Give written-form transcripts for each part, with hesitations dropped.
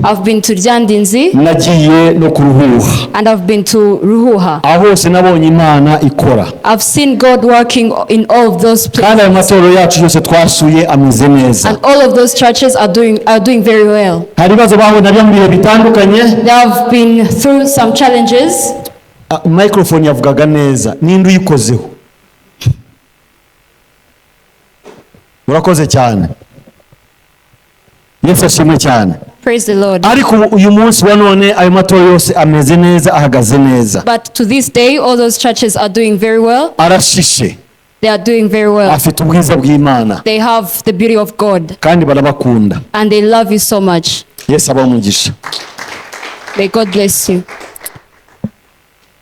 I've been to Ryandinzi Nagiye no ku Ruhuha. And I've been to Ruhuha. Aho hose nabonye Imana ikora. I've seen God working in all of those Kandi ayo places. matorero yacu yose twasuye ameze neza. And all of those churches are doing very well. Hari ibibazo bahuye nabyo mu bihe bitandukanye. They have been through some challenges. Ah, microphone yavugaga neza, ninde uyikozeho? Murakoze cyane, Yesu ashimwe cyane. Praise the Lord. Ariko ubu uyu munsi wa none ayo matorero yose ameze neza, ahagaze neza. But to this day, all those churches are doing very well. Arashishe. They are doing very well. Afite ubwiza bw'Imana. They have the beauty of God Kandi barabakunda. And they love you so much. Yesu abahe umugisha. May God bless you.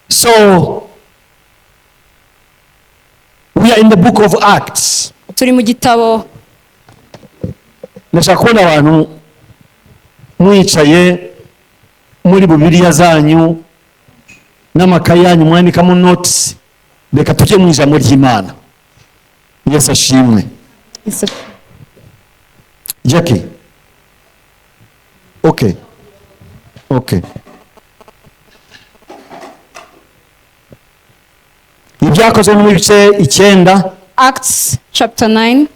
So we are in the book of Acts. Turi mu gitabo. Ndashaka kubona abantu mwicaye muri Bibiliya zanyu n'amakayi yanyu mwandikamo notes. Reka tujye mu ijambo ry'Imana. Yesu ashimwe. Jackie, okay, Ibyakozwe mu bice 9. Acts chapter 9.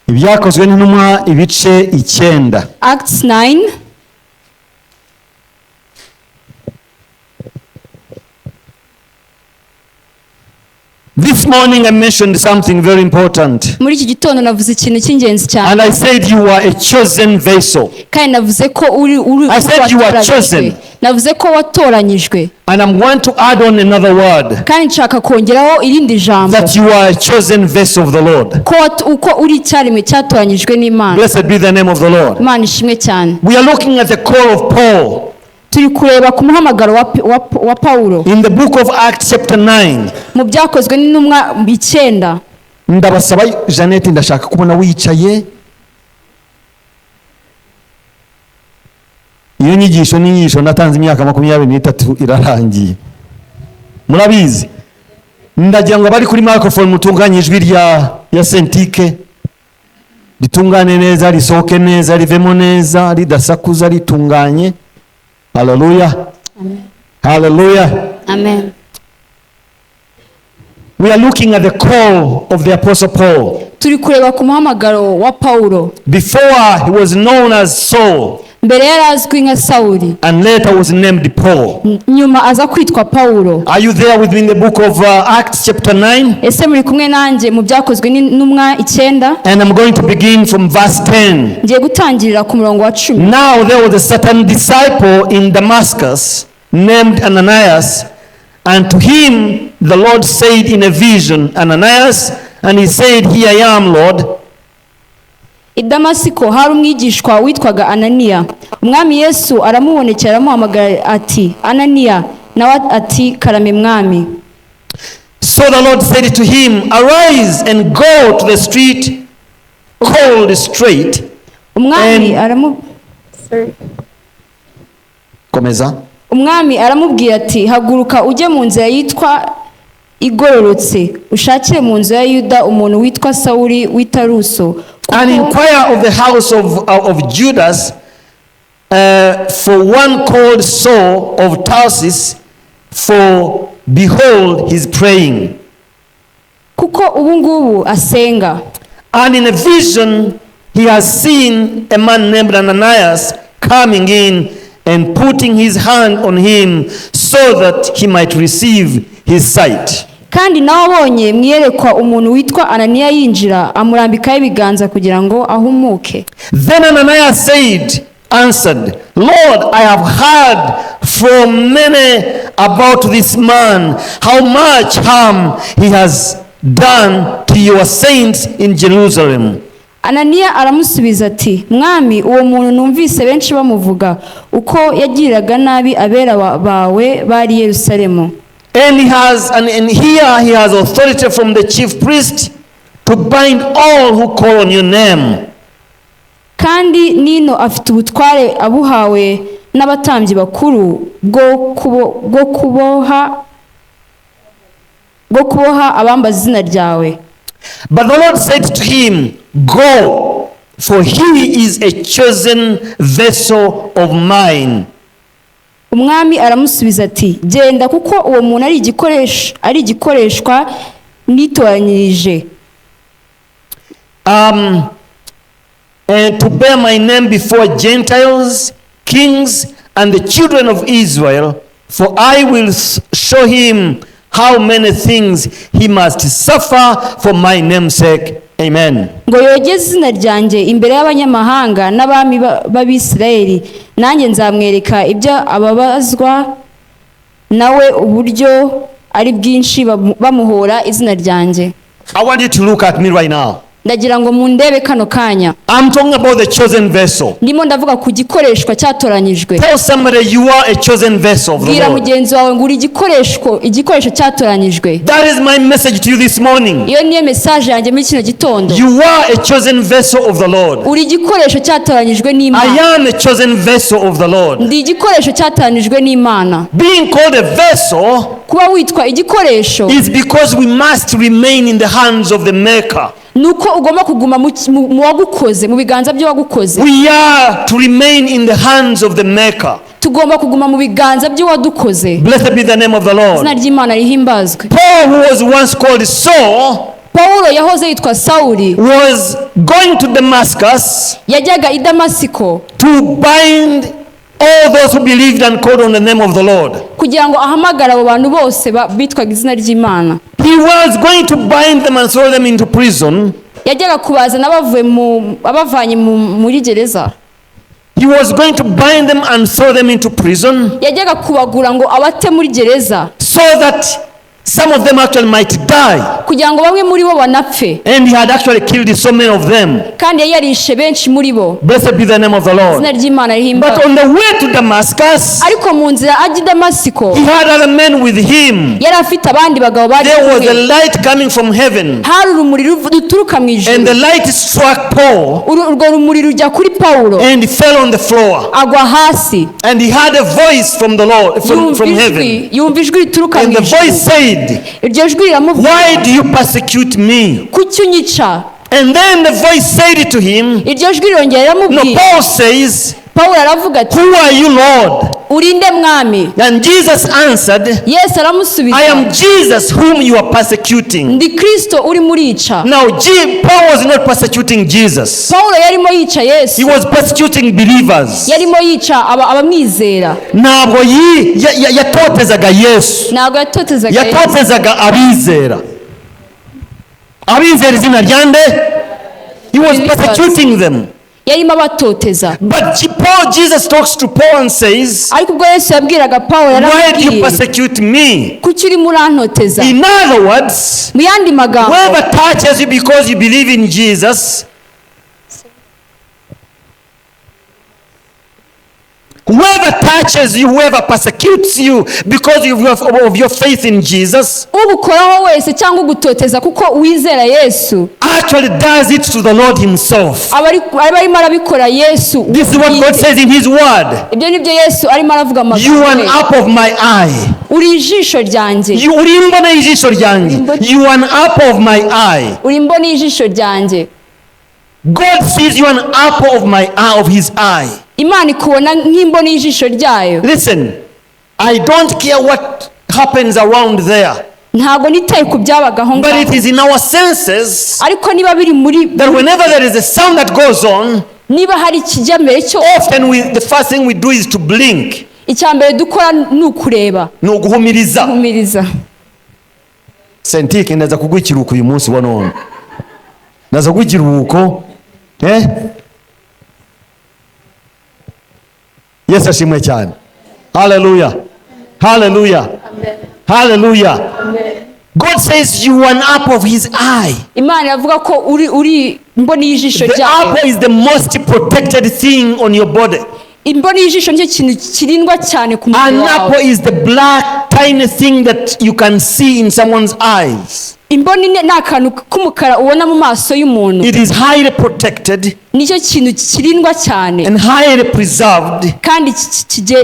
Ibyakozwe n'Intumwa ibice 9. Acts 9. This morning I mentioned something very important. Muri iki gitondo navuze ikintu cy'ingenzi cyane. And I said you are a chosen vessel. Kandi navuze ko uri I said you are watoranyijwe. Chosen. Navuze ko watoranyijwe. And I'm going to add on another word, Kandi nshaka kongeraho irindi jambo, that you are a chosen vessel of the Lord. Ko uko uri icyaremwe cyatoranyijwe n'Imana. Blessed be the name of the Lord. Imana ishimwe cyane. We are looking at the call of Paul Turi kureba ku muhamagaro wa Pawulo in the book of Acts, chapter 9. mu Byakozwe n'Intumwa 9. Ndabasaba, Jeannette, ndashaka kubona wicaye. Iyo nyigisho ni inyigisho natanze imyaka 23 irarangiye, murabizi. Ndagira ngo abari kuri microphone mutunganye ijwi rya ya sentike, ritungane neza, risohoke neza, rivemo neza, ridasakuza, ritunganye. Haleluya, haleluya. Amen. We are looking at the call of the Apostle Paul. Turi kureba ku muhamagaro wa Pawulo. Before, he was known as Saul Mbere yari azwi nka Sawuli, and later was named Paul. Nyuma aza kwitwa Pawulo. Are you there with me in the book of Acts, chapter 9? Ese muri kumwe nanjye mu Byakozwe n'Intumwa 9? And I'm going to begin from verse 10. Ngiye gutangirira ku murongo wa 10. Now there was a certain disciple in Damascus named Ananias, and to him the Lord said in a vision, "Ananias," and he said, "Here I am, Lord." I Damasiko hari umwigishwa witwaga Ananiya. Umwami Yesu aramubonekera, aramuhamagara ati: "Ananiya." Nawe ati: "Karame, Mwami." So the Lord said to him, "Arise and go to the street called Straight." Umwami aramu Sorry. Komeza. Umwami aramubwira ati: "Haguruka ujye mu nzira yitwa Igororotse, ushakire mu nzu ya Yuda umuntu witwa Sawuli w'i Taruso, And inquire of the house of Judas for one called Saul of Tarsus, for behold, he's praying. Kuko ubu ngubu asenga." And in a vision, he has seen a man named Ananias coming in and putting his hand on him so that he might receive his sight. Kandi nawe abonye mu iyerekwa umuntu witwa Ananiya yinjira, amurambikaho ibiganza kugira ngo ahumuke. Then Ananias answered, "Lord, I have heard from many about this man, how much harm he has done to your saints in Jerusalem." Ananiya aramusubiza ati: "Mwami, uwo muntu numvise benshi bamuvuga uko yagiriraga nabi abera bawe bari i Yerusalemu." And here he has authority from the chief priest to bind all who call on your name." Kandi nino afite ubutware abuhawe n'abatambyi bakuru bwo kuboha abambaza izina ryawe. But the Lord said to him, "Go, For he is a chosen vessel of mine." Umwami aramusubiza ati: "Genda, kuko uwo muntu ari igikoresho, ari igikoreshwa nitoranyirije And to bear my name before Gentiles, kings, and the children of Israel, for I will show him how many things he must suffer for my name's sake." Amen. Ngo yogeze izina ryanjye imbere y'abanyamahanga n'abami b'Abisirayeli. Nanjye nzamwereka ibyo ababazwa nawe uburyo ari bwinshi bamuhora izina ryanjye. I want you to look at me right now. Ndagira ngo mundebe kano kanya. I'm talking about the chosen vessel. Ndimo ndavuga ku gikoreshwa cyatoranyijwe. Tell somebody you are a chosen vessel of the Bwira Lord. mugenzi wawe ngo uri igikoresho, igikoresho cyatoranyijwe. That is my message to you this morning. Iyo niyo message yanjye muri kino gitondo. You are a chosen vessel of the Lord. Uri igikoresho cyatoranyijwe n'Imana. I am a chosen vessel of the Lord. Ndi igikoresho cyatoranyijwe n'Imana. Being called a vessel Kuba witwa igikoresho is because we must remain in the hands of the Maker. Ni uko ugomba kuguma mu wagukoze, mu biganza by'uwagukoze. We are to remain in the hands of the Maker. Tugomba kuguma mu biganza by'uwadukoze. Blessed be the name of the Lord. Izina ry'Imana rihimbazwe. Paul, who was once called Saul, Pawulo yahoze yitwa Sawuli was going to Damascus yajyaga i Damasiko to bind all those who believed and called on the name of the Lord. Kugira ngo ahamagare abo bantu bose bitwaga izina ry'Imana. He was going to bind them and throw them into prison. Yajyaga kubazana bavuye mu abavanye muri gereza. He was going to bind them and throw them into prison Yajyaga kubagura ngo abate muri gereza so that some of them actually might die. Kugira ngo bamwe muri bo banapfe. And he had actually killed so many of them. Kandi yari yarishe benshi muri bo. Blessed be the name of the Lord. Izina ry'Imana But rihimbazwe. on the way to Damascus, Ariko mu nzira ajya i Damasiko he had other men with him. yari afite abandi bagabo bari There was a kumwe. Light coming from heaven. Hari urumuri ruturuka mu ijuru. And the light struck Paul Urwo rumuri rujya kuri Pawulo and he fell on the floor. Agwa hasi. And he had a voice from the Lord, Yumva from ijwi heaven. Yumva ijwi rituruka And mu the ijuru. Voice said, Iryo jwi riramubwira "Why do you persecute me?" Kuki unyica? And then the voice said to him, Iryo jwi rirongera no, riramubwira Paul says, Pawulo aravuga ati "Who are you, Lord?" Uri nde Mwami? And Jesus answered, Yesu aramusubiza "I am Jesus whom you are persecuting." Ndi Kristo urimo urica. Now, Paul was not persecuting Jesus. Pawulo yarimo yica Yesu He was persecuting believers. yarimo yica abamwizera. Ntabwo yatotezaga Yesu. Ntabwo yatotezaga Yesu. Yatotezaga abizera. Abizera izina rya nde? He was Believers. Persecuting them. Yarimo abatoteza. But Paul, Jesus talks to Paul and says, Ariko ubwo Yesu yabwiraga Pawulo "Why do you yaramubwiye persecute me?" kuki urimo urantoteza? In other words, Mu yandi magambo whoever touches you because you believe in Jesus, whoever touches you, whoever persecutes you because of your faith in Jesus, ugukoraho wese cyangwa ugutoteza kuko wizera Yesu actually does it to the Lord Himself. Aba arimo arabikora Yesu This is what God bwite. Says in His Word. Ibyo nibyo Yesu arimo aravuga "You are an amagambo ye. Apple of my eye." Uri ijisho ryanjye. Uri imboni y'ijisho ryanjye. You are an apple of my eye. Uri imboni y'ijisho ryanjye. God sees you an apple of my eye, of His eye. Imana ikubona nk'imboni y'ijisho ryayo. Listen, I don't care what happens around there, Ntabwo nitaye ku byabaga aho but ngaho it is in our senses ariko niba biri muri that whenever there is a sound that goes on, niba hari ikijya mbere cyo often the first thing we do is to blink. Icya mbere dukora ni ukureba. Ni uguhumiriza. Guhumiriza. Sentike, ndaza kuguha ikiruhuko uyu munsi wa none. Ndaza kuguha ikiruhuko. Eh? Yesu ashimwe cyane. Haleluya. Haleluya. Haleluya. God says you are an apple of His eye. Imana iravuga ko uri imboni y'ijisho The ryayo. Apple is the most protected thing on your body. Imboni y'ijisho nicyo kintu kirindwa cyane ku mubiri An wawe. apple is the black tiny thing that you can see in someone's eyes. Imboni ni akantu k'umukara ubona mu maso y'umuntu. It is highly protected Nicyo kintu kirindwa cyane and highly preserved kandi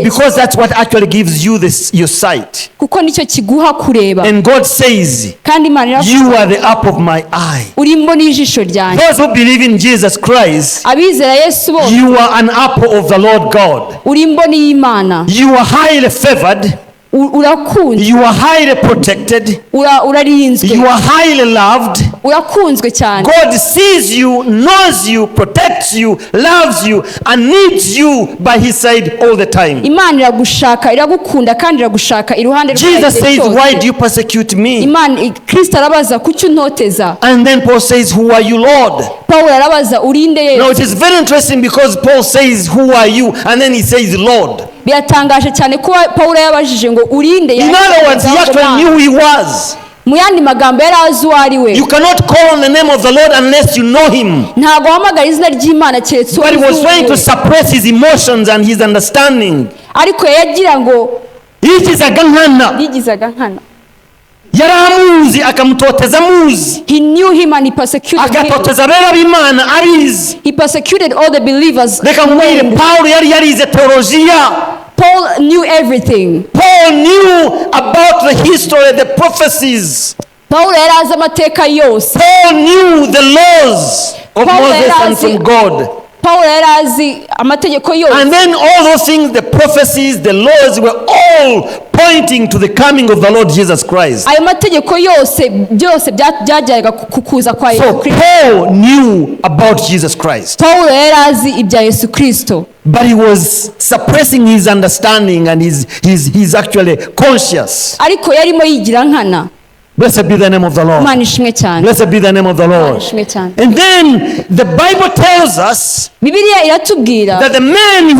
because that's what actually gives you your sight. Kuko nicyo kiguha kureba. And God says, Kandi Imana iravuga, "You are the apple of my eye." "Uri imboni y'ijisho ryanjye." Those who believe in Jesus Christ, Abizera Yesu bose, you are an apple of the Lord God. uri imboni y'Imana. You are highly favored. Urakunzwe. You are highly protected. Urarinzwe. You are highly loved. Urakunzwe cyane. God sees you, knows you, protects you, loves you, and needs you by his side all the time. Imana iragushaka, iragukunda kandi iragushaka iruhande rwayo Jesus igihe says, cyose. "Why do you persecute me?" Imana, Kristo arabaza, "Kuki untoteza?" And then Paul says, "Who are you, Lord?" Pawulo arabaza, "Urinde Yesu?" Now it is very interesting because Paul says, "Who are you?" And then he says, "Lord." Biratangaje cyane kuba Pawulo yabajije ngo, "Urinde?" In other words, he actually knew who he was. Mu yandi magambo, yari azi uwo ari we. You cannot call on the name of the Lord unless you know him. Ntabwo wahamagara izina ry'Imana keretse But he was uzi uwo trying ari to we. Suppress his emotions and his understanding. Ariko yagira ngo Yigizaga nkana. Yigizaga nkana. Yari amuzi akamutoteza amuzi. He knew him and he persecuted him. Agatoteza abera b'Imana abizi. He persecuted all the believers. Reka nkubwire, Pawulo yari yarize teolojiya. Paul knew everything. Paul knew about the history, the prophecies. Paul yari azi amateka yose. Paul knew the laws of Paul Moses and yari azi- from God. Paul yari azi amategeko yose. And then all those things, the prophecies, the laws, were all pointing to the coming of the Lord Jesus Christ. Ayo mategeko yose, byose byajyaga ku kuza kwa So Yesu Kristo. Paul knew about Jesus Christ, Paul yari azi ibya Yesu Kristo, but he was suppressing his understanding and his actually conscious. Ariko yarimo yigira nkana. Blessed be the name of the Lord. Imana ishimwe cyane. Blessed be the name of the Lord. Ishimwe cyane. And then the Bible tells us Bibiliya iratubwira that the men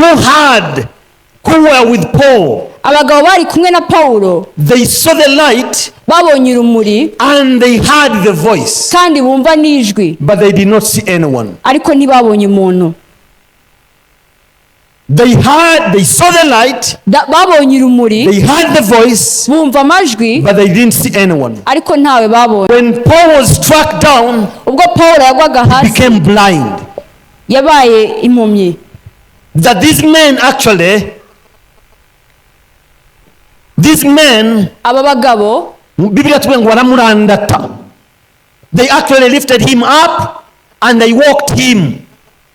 who were with Paul, abagabo bari kumwe na Pawulo they saw the light babonye urumuri and they heard the voice, kandi bumva n'ijwi, but they did not see anyone. Ariko ntibabonye umuntu. They saw the light, Babonye urumuri, they heard the voice, bumva amajwi, but they didn't see anyone. Ariko ntawe babonye. When Paul was struck down, Ubwo Pawulo yagwaga hasi, became blind. Yabaye impumyi. That these men actually, these men, Aba bagabo, Bibiliya tubwira ngo baramurandata. They actually lifted him up and they walked him.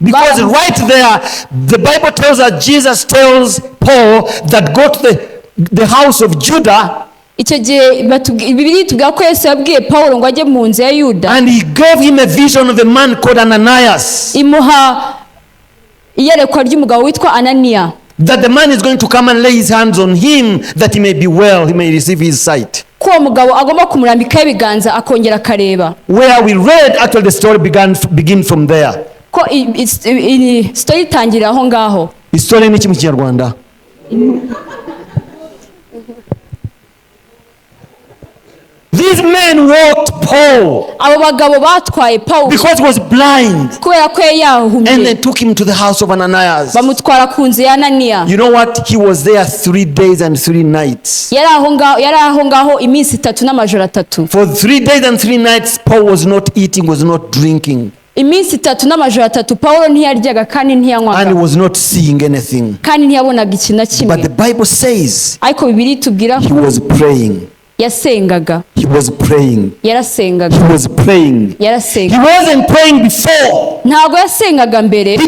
Because right there, the Bible tells us, Jesus tells Paul that go to the house of Judah, icyo gihe Bibiliya itubwira ko Yesu yabwiye Pawulo ngo ajye mu nzu ya Yuda, and he gave him a vision of a man called Ananias. Imuha iyerekwa ry'umugabo witwa Ananiya. That the man is going to come and lay his hands on him that he may be well, he may receive his sight. Ko uwo mugabo agomba kumurambikaho ibiganza akongera akareba. Where we read, actually, the story begin from there. Ko story itangirira aho ngaho. Story ni iki mu Kinyarwanda? These men walked Paul Abo bagabo batwaye Pawulo because he was blind kubera ko yari and yahumye, they took him to the house of Ananias. bamutwara ku nzu ya Ananiya. You know what? He was there 3 days and 3 nights. Yari aho ngaho iminsi 3 n'amajoro 3. For 3 days and 3 nights, Paul was not eating, was not drinking, Iminsi 3 n'amajoro 3 Pawulo ntiyaryaga kandi and he ntiyanywaga was not seeing anything. kandi ntiyabonaga ikintu na But kimwe. the Bible says Ariko Bibiliya itubwira he ko was praying. yasengaga. He was praying. Yarasengaga. He was praying. He Yarasengaga. wasn't praying before. Ntabwo yasengaga mbere. He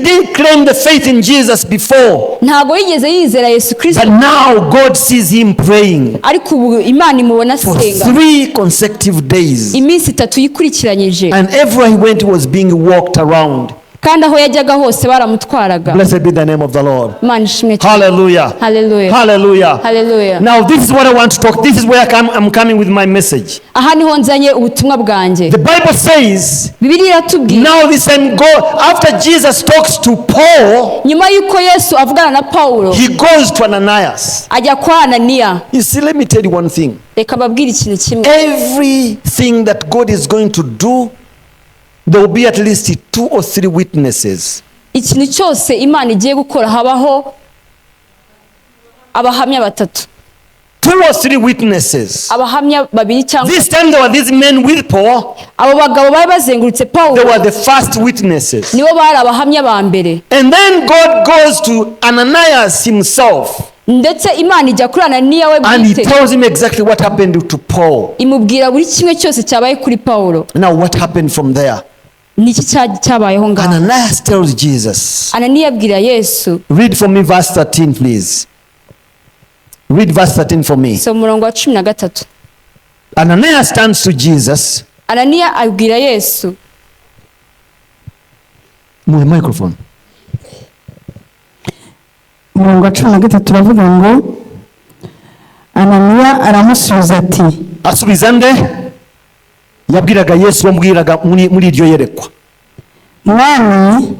didn't claim the faith in Jesus before. Ntabwo yigeze yizera Yesu Kristo. But now God sees him praying Ariko ubu Imana imubona for asenga 3 consecutive days. iminsi 3 yikurikiranyije. And everywhere he went, he was being walked around. Kandi aho yajyaga hose baramutwaraga. Blessed be the name of the Lord. Imana ishimwe cyane. Hallelujah. Hallelujah. Hallelujah. Hallelujah. Now, this is what I want to talk. This is where I'm coming with my message. Aha niho nzanye ubutumwa bwanjye. The Bible says, Bibiliya iratubwira, now this same God, after Jesus talks to Paul, nyuma y'uko Yesu avugana na Pawulo, he goes to Ananias. Ajya kwa Ananiya. You see, let me tell you one thing. Reka mbabwire ikintu kimwe. Everything that God is going to do, there will be at least two or three witnesses. Ikintu cyose Imana igiye gukora habaho abahamya batatu. Two or three witnesses. Abahamya babiri cyangwa This time there were these men with Paul. Abo bagabo bari bazengurutse They Pawulo were the first witnesses. nibo bari abahamya ba mbere. And then God goes to Ananias himself Ndetse Imana ijya kuri Ananiya we and he bwite tells him exactly what happened to Paul. imubwira buri kimwe cyose cyabaye kuri Pawulo. Now, what happened from there? Ni iki cyabayeho ngaho? Ananias tells Jesus. Ananiya abwira Yesu. Read for me verse 13, please. Read verse 13 for me. Soma umurongo wa 13. Ananias turns to Jesus. Ananiya abwira Yesu. Move the microphone. Umurongo wa 13 uravuga ngo Ananiya aramusubiza ati Asubiza nde? Yabwiraga Yesu wamubwiraga muri iryo yerekwa. Mwami,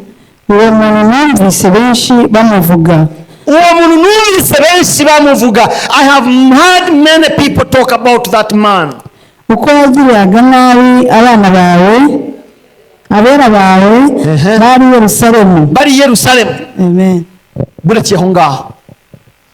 uwo muntu numvise benshi bamuvuga Uwo muntu numvise benshi bamuvuga. I have heard many people talk about that man. Uko yagiriraga nabi abana bawe abera bawe bari i Yerusalemu. Bari i Yerusalemu. Amen. Burekeye aho ngaho.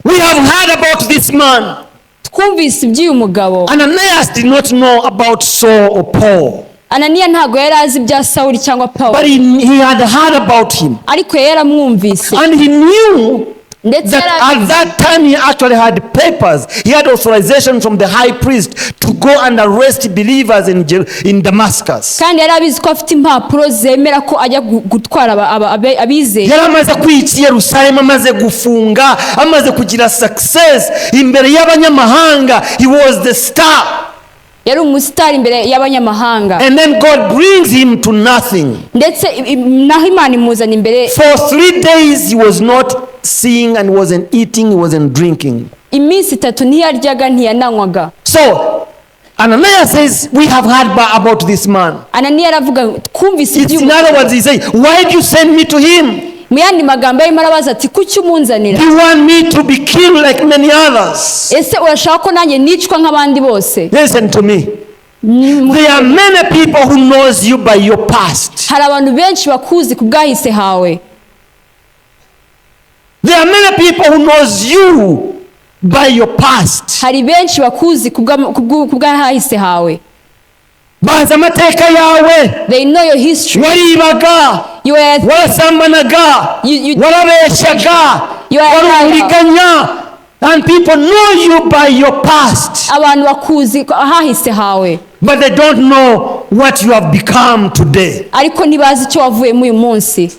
We have heard about this man. Twumvise iby'uyu mugabo. Ananias did not know about Saul or Paul, Ananiya ntabwo yari azi ibya Sawuli cyangwa Pawulo, but he had heard about him. Ariko yari yaramwumvise. And he knew Ndetse that yari at that time he actually had papers. He had authorization from the high priest to go and arrest believers in Damascus. Kandi yari abizi ko afite impapuro zemera ko ajya gutwara abizeye. Yari amaze kwica i Yerusalemu, amaze gufunga, amaze kugira success imbere y'abanyamahanga. He was the star. Yari umusitari imbere y'abanyamahanga. And then God brings him to nothing. Ndetse naho Imana imuzana imbere. For 3 days he was not seeing and wasn't eating, he wasn't drinking. Iminsi 3 ntiyaryaga ntiyananywaga. So Ananias says, "We have heard about this man." Ananiya aravuga ngo, twumvise It's iby'uyu in other mugabo. words, he says, "Why do you send me to him? Mu yandi magambo yarimo arabaza ati kuki umunzanira? Do you want me to be killed like many others?" Ese urashaka ko nanjye nicwa nk'abandi bose? Listen to me. There are many people who knows you by your past. Hari abantu benshi bakuzi ku bwahise hawe. There are many people who knows you by your past. Hari benshi bakuzi ku bw'ahahise hawe. Bazi amateka yawe. They know your history. Waribaga, You were warasambanaga, warabeshyaga, You are a wari liar. umuriganya. And people know you by your past. Abantu bakuzi ku ahahise hawe. But they don't know what you have become today. Ariko ntibazi icyo wavuyemo uyu munsi.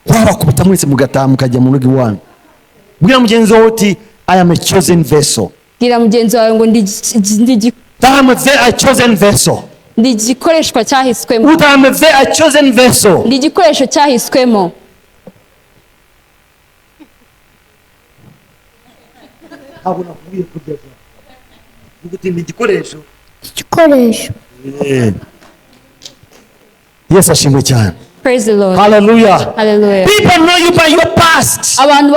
Wabakubita mwese mugataha mukajya mu rugo iwanyu. Bwira mugenzi wawe uti, "I am a chosen vessel." Bwira mugenzi wawe ngo I am a chosen vessel. Ndi igikoreshwa cyahiswemo. Uti, "I am a chosen vessel." Ndi igikoresho cyahiswemo. Ntabwo nakubwiye kurya. Uti ni igikoresho. Igikoresho. Yesu ashimwe cyane. Praise the Lord. Hallelujah. Hallelujah. People know you by your past. Abantu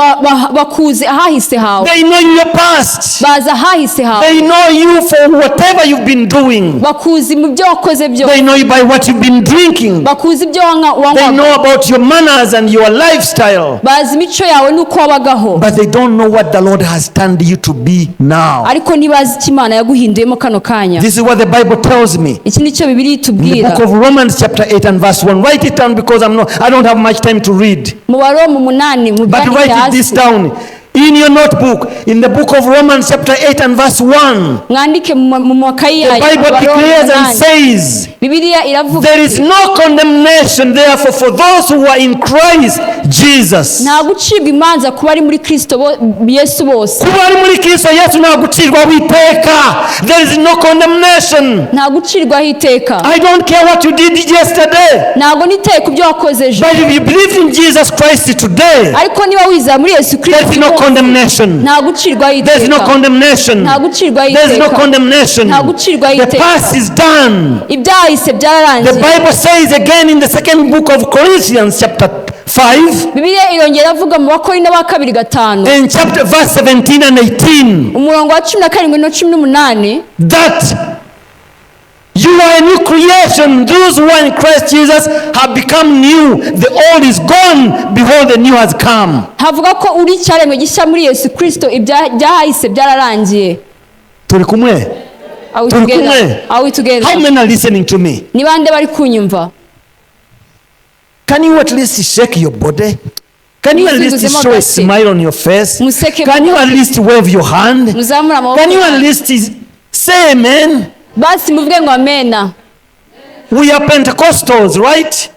bakuzi ahahise hawe. They know your past. Bazi ahahise hawe. They know you for whatever you've been doing. Bakuzi mu byo wakoze byose. They know you by what you've been drinking. Bakuzi ibyo They wanywaga. know about your manners and your lifestyle. Bazi imico yawe n'uko wabagaho. But they don't know what the Lord has turned you to be now. Ariko ntibazi icyo Imana yaguhinduyemo kano kanya. This is what the Bible tells me. Iki ni cyo Bibiliya In the itubwira. book of Romans, chapter 8 and verse 1. Write it down because I don't have much time to read. Mu Baroma 8 mu But byandike write it this hasi. down in your notebook. In the book of Romans, chapter 8 and verse 1. Mwandike mu makayi The yayo. Bible Abaroma declares and 8. says, Bibiliya iravuga "There is no condemnation, therefore, for those who are in Christ Jesus." nta gucibwa imanza kuba ari muri Kristo Yesu bose. Kuba ari muri Kristo Yesu nta gucirwaho iteka. There is no condemnation. Nta gucirwaho iteka. I don't care what you did yesterday. Ntabwo nitaye ku byo wakoze ejo. But if you believe in Jesus Christ today, Ariko niba wizera muri Yesu there is Kristo no condemnation. nta gucirwaho There is no iteka. condemnation. Nta gucirwaho There is no iteka. condemnation. Nta gucirwaho The iteka. past is done. Ibyahise The byararangiye. Bible says again in the second book of Corinthians, chapter 5, Bibiliya irongera avuga mu Bakorinto ba kabiri 5 and chapter verse 17 and 18, umurongo wa 17 na 18 that you are a new creation. Creation, those who are in Christ Jesus have become new. The old is gone, behold, the new has come. Havuga ko uri icyaremwe gishya muri Yesu Kristo, ibyahise byararangiye. Turi kumwe? Are we Turi together? kumwe? Are we together? How many are listening to me? Ni bande bari kunyumva? Can you at least shake your body? Can you at least Mwizunguzemo show a gake. smile on your face? Museke. Can you at least wave your hand? Muzamure amaboko. Can you at least say amen? Basi muvuge ngo amena. We are Pentecostals, right?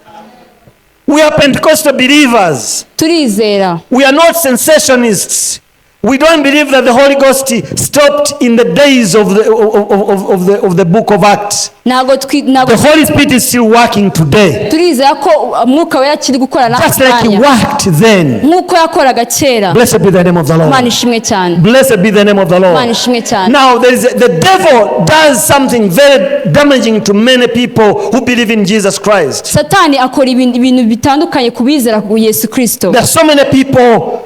We are Pentecostal believers. Turizera. We are not sensationists. We don't believe that the Holy Ghost stopped in the days of the book of Acts. Ntabwo ntabwo The Holy Spirit is still working today, turizera ko Umwuka Wera akiri gukora n'aka just like He kanya worked then. nk'uko yakoraga kera. Blessed be the name of the Imana Lord. ishimwe cyane. Blessed be the name of the Imana Lord. ishimwe cyane. Now, the devil does something very damaging to many people who believe in Jesus Christ. Satani akora ibintu bitandukanye ku bizera ku Yesu Kristo. There are so many people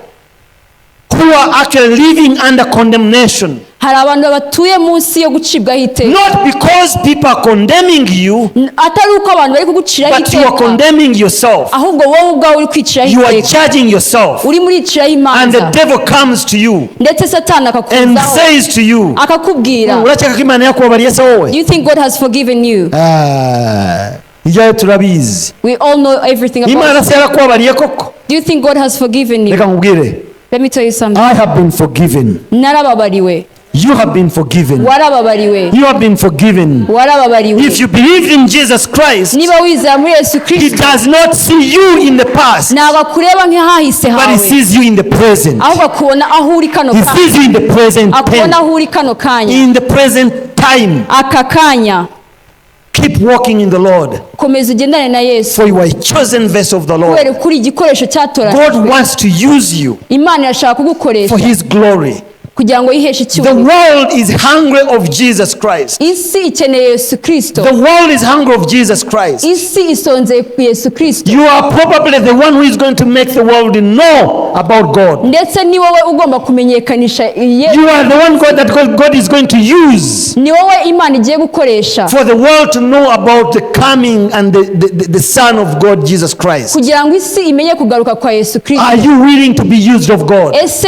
who are actually living under condemnation. Hari abantu batuye munsi yo gucibwaho iteka. Not because people are condemning you, Atari uko abantu bari kuguciraho but you are iteka, condemning yourself. ahubwo wowe ubwawe uri kwiciraho You are iteka, judging yourself. urimo uriciraho And the imanza. devil comes to you Ndetse Satani and akakuzaho, says to you, akakubwira, "Urakeka ko Imana yakubabariye se wowe?" "Do you think God has forgiven you?" Ah, ibyawe turabizi. We all know everything about Imana it. se yarakubabariye koko? Do you think God has forgiven you? Reka nkubwire. Let me tell you something. I have been forgiven. Narababariwe. You have been forgiven. Warababariwe. You have been forgiven. Warababariwe. If you believe in Jesus Christ, Niba wizera muri Yesu He Kristo, does not see you in the past, ntabwo akureba nk'ahahise but He hawe, sees you in the present. ahubwo akubona aho uri kano He kanya. sees you in the present Akubona tense, aho uri kano kanya. in the present time. Aka kanya. Keep walking in the Lord, Komeza ugendane na Yesu, for you are a chosen vessel of the Lord. kubera ko uri igikoresho cyatoranijwe. God wants to use you Imana irashaka kugukoresha for His glory. kugira ngo yiheshe The icyubahiro. world is hungry of Jesus Christ. Isi ikeneye Yesu Kristo. The world is hungry of Jesus Christ. Isi isonzeye ku Yesu Kristo. You are probably the one who is going to make the world know about God. Ndetse ni wowe ugomba kumenyekanisha You are the one God that God is going to use ni wowe Imana igiye gukoresha for the world to know about the coming and the Son of God, Jesus Christ. kugira ngo isi imenye kugaruka kwa Yesu Kristo. Are you willing to be used of God? Ese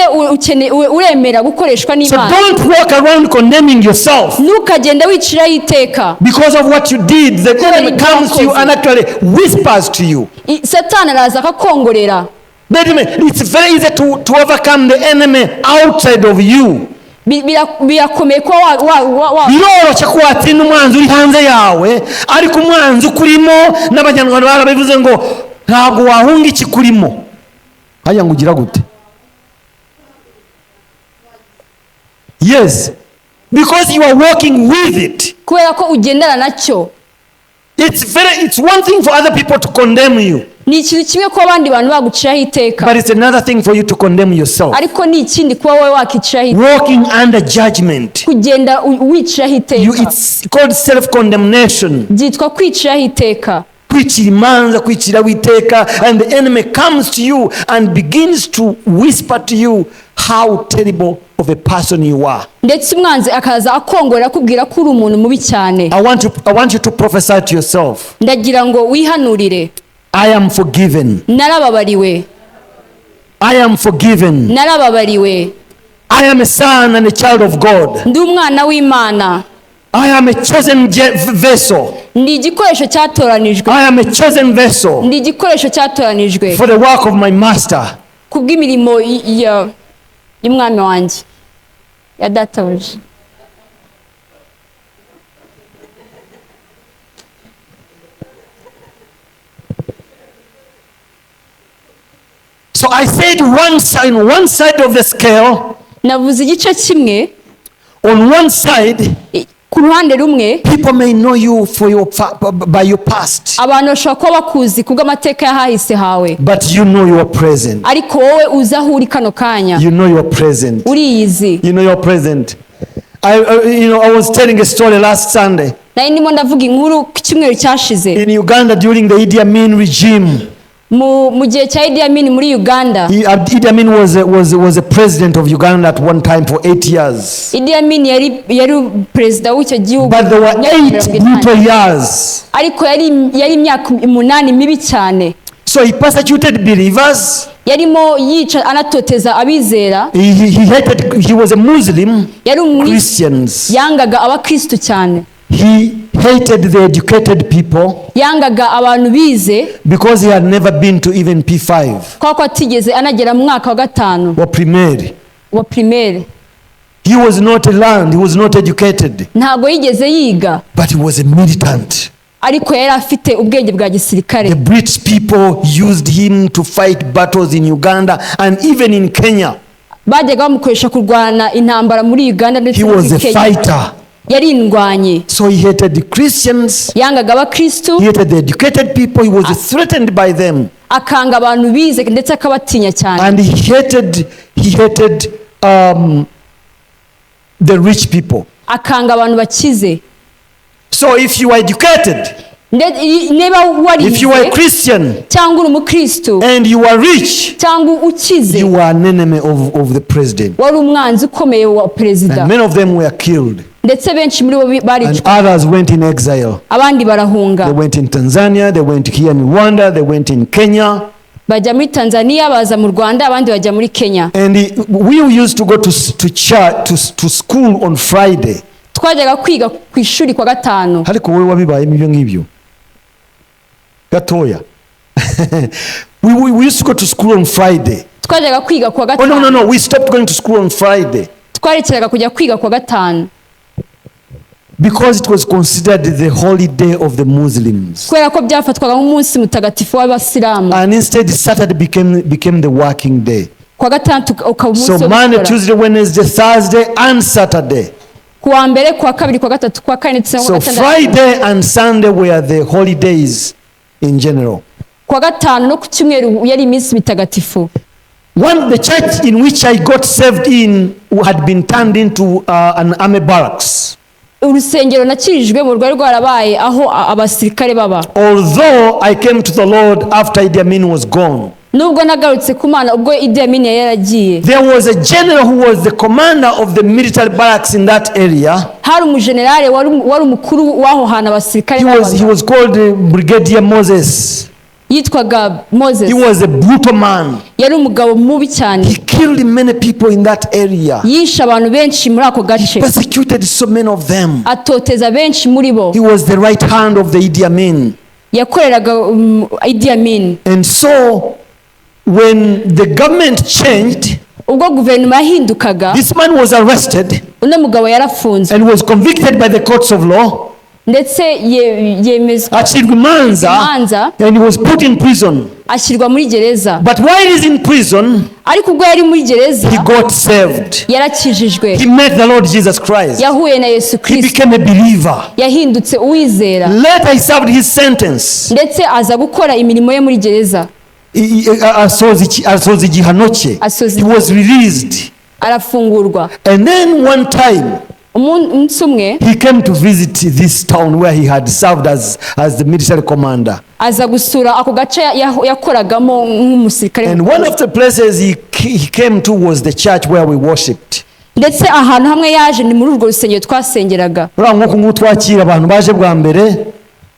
uremera gukoreshwa So n'Imana? don't walk around condemning yourself. Ntukagende wiciraho iteka. Because of what you did, the Kubera enemy ibyo comes to you wakoze. and actually whispers to you. Satani araza akakongorera. The enemy, it's very easy to overcome the enemy outside of you. Birakomeye kuba wa Biroroshye ko watsinda umwanzi uri hanze yawe, ariko umwanzi ukurimo, n'Abanyarwanda barabivuze ngo ntabwo wahunga ikikurimo. Hajya ngo ugira gute? Yes, because you are walking with it. Kubera ko ugendana nacyo. It's one thing for other people to condemn you, Ni ikintu kimwe ko abandi bantu baguciraho iteka, but it's another thing for you to condemn yourself. ariko ni ikindi kuba wowe wakiciraho iteka. Walking under judgment. Kugenda wiciraho iteka. It's called self-condemnation. Byitwa kwiciraho iteka. Kwicira imanza, kwiciraho iteka, and the enemy comes to you and begins to whisper to you how terrible of a person you are. Ndetse umwanzi akaza akongorera akubwira ko uri umuntu mubi cyane. I want you to prophesy to yourself. Ndagira ngo wihanurire. I am forgiven. Narababariwe. I am forgiven. Narababariwe. I am a son and a child of God. Ndi umwana w'Imana. I am a chosen vessel. Ndi igikoresho cyatoranijwe. I am a chosen vessel Ndi igikoresho cyatoranijwe for the work of my master. kubw'imirimo y'umwami wanjye, ya databuja. So I said one side, on one side of the scale, Navuze igice kimwe, on one side, ku ruhande rumwe, people may know you by your past, abantu bashobora kuba bakuzi kubw'amateka y'ahahise hawe, but you know your present. ariko wowe uzi aho uri kano kanya. You know your present. Uriyizi. You know your present. I was telling a story last Sunday Nari ndimo ndavuga inkuru ku cyumweru cyashize. In Uganda during the Idi Amin regime. Mu gihe cya Idi Amin muri Uganda. Idi Amin was a president of Uganda at one time for 8 years. Idi Amin yari perezida w'icyo gihugu But there were imyaka 8 80. brutal years. Ariko yari imyaka 8 mibi cyane. So he persecuted believers. Yarimo yica anatoteza abizera. He hated, he was a Muslim, Yari Christians. yangaga abakristu cyane. He hated the educated people Yangaga abantu bize because he had never been to even P5 kubera ko atigeze anagera mu mwaka wa gatanu or primaire. Wa primaire. He was not learned, he was not educated, Ntabwo yigeze yiga, but he was a militant. Ariko yari afite ubwenge bwa gisirikare. The British people used him to fight battles in Uganda and even in Kenya. Bajyaga bamukoresha kurwana intambara muri Uganda ndetse He no was muri a Kenya. fighter. Yari indwanyi. So he hated the Christians, Yangaga abakristu, he hated the educated people, he was threatened by them. Akanga abantu bize ndetse akabatinya cyane. And he hated the rich people. Akanga abantu bakize. So if you are educated, Niba if you are a warize Christian cyangwa uri umukristu and you are rich, cyangwa ukize, you are an enemy of the president. wari umwanzi ukomeye wa perezida. And many of them were killed. Ndetse benshi muri bo And baricwa. others went in exile. Abandi barahunga. They went in Tanzania, they went here in Rwanda, they went in Kenya. Bajya muri Tanzania, baza mu Rwanda, abandi bajya muri Kenya. And we used to go to church, to school on Friday. Twajyaga kwiga ku ishuri kwa gatanu. Ariko wowe wabibayemo ibyo ngibyo gatoya. We used to go to school on Friday. Twajyaga kwiga kuwa Oh, no, gatanu. no, no. We stopped going to school on Friday Twarekeraga kujya kwiga kuwa gatanu because it was considered the holy day of the Muslims. kubera ko byafatwaga nk'umunsi mutagatifu w'abasilamu. And instead, Saturday became the working day. Kuwa gatandatu ukaba umunsi So wo Monday, gukora. Tuesday, Wednesday, Thursday, and Saturday. Kuwa mbere, kuwa kabiri, kuwa gatatu, kuwa kane ndetse no kuwa So gatandatu. Friday and Sunday were the holidays in general. Kuwa gatanu no ku cyumweru yari iminsi mitagatifu. One, the church in which I got saved in had been turned into an army barracks. Urusengero nakirijwemo rwari rwarabaye aho abasirikare baba. Although I came to the Lord after Idi Amin was gone, Nubwo nagarutse ku Mana ubwo Idi Amin yari yaragiye, there was a general who was the commander of the military barracks in that area. Hari umujenerale wari umukuru w'aho hantu abasirikare He babaga. was called Brigadier Moses. Yitwaga Moses. He was a brutal man. Yari umugabo mubi cyane. He killed many people in that area. Yishe abantu benshi muri ako gace. Persecuted so many of them. Atoteza benshi muri bo. He was the right hand of the Idi Amin. Yakoreraga Idi Amin. And so when the government changed, Ubwo guverinoma yahindukaga, this man was arrested uno mugabo yarafunzwe and was convicted by the courts of law. Ndetse yemezwa Acirwa imanza, imanza, and he was put in prison. Ashyirwa muri gereza. But while he's in prison, Ariko ubwo yari muri gereza, he got saved. yarakijijwe. He met the Lord Jesus Christ. Yahuye na Yesu He Kristo. became a believer. Yahindutse uwizera. Later, he served his sentence. Ndetse aza gukora imirimo ye muri gereza. Asoza igihano cye. Asoza He was released. Arafungurwa. And then one time, Umunsi umwe, he came to visit this town where he had served as the military commander. Aza gusura ako gace yakoragamo nk'umusirikare. And one of the places he came to was the church where we worshipped. Ndetse ahantu hamwe yaje ni muri urwo rusengero twasengeraga. Uriya nk'uku nguku twakira abantu baje bwa mbere,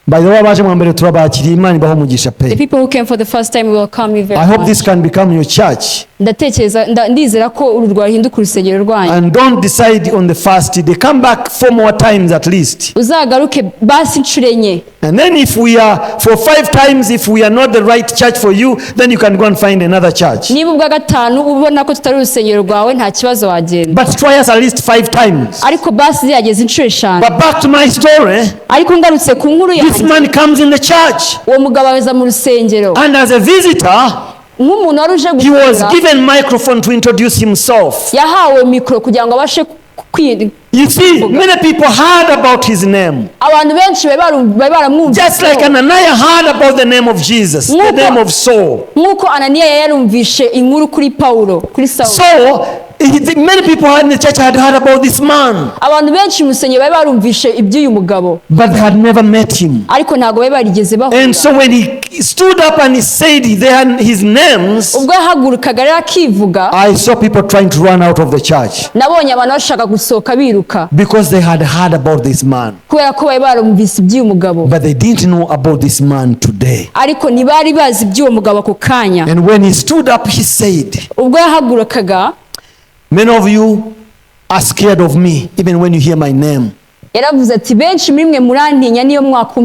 by the way, abaje bwa mbere turabakiriye, Imana ibahe umugisha The pe. people who came for the first time, welcome you very I hope much. this can become your church. Ndatekereza ndizera ko uru rwahinduka urusengero rwanyu. And don't decide on the first day. Come back four more times at least. Uzagaruke basi inshuro enye. And then if we are, for five times, if we are not the right church for you, then you can go and find another church. Niba ubwa gatanu ubona ko tutari urusengero rwawe, nta kibazo, wagenda. But try us at least five times. Ariko basi zirageze inshuro eshanu. But back to my story. Ariko ngarutse ku nkuru This yanjye, man comes in the church. Uwo mugabo aza mu rusengero. And as a visitor, Nk'umuntu wari uje he was gusura, given microphone to introduce himself. yahawe mikoro kugira ngo abashe You see, many people heard about his name. Abantu benshi bari baramwumvise. Just like Ananias heard about the name of Jesus, the name of Saul. Nk'uko Ananiya yari yarumvishe inkuru kuri Pawulo, kuri Sawuli. So Many people in the church had heard about this man, Abantu benshi mu rusengero bari barumvishe iby'uyu mugabo, but they had never met him. Ariko ntabwo bari barigeze bahura. And so when he stood up and he said his names, Ubwo yahagurukaga rero akivuga, I saw people trying to run out of the church nabonye abantu bashaka gusohoka biruka, because they had heard about this man, kubera ko bari barumvise iby'uyu mugabo, but they didn't know about this man today. Ariko ntibari bazi iby'uwo mugabo ako kanya. And when he stood up, he said, Ubwo yahagurukaga, "Many of you are scared of me, even when you hear my name, yaravuze ati benshi muri mwe murantinya niyo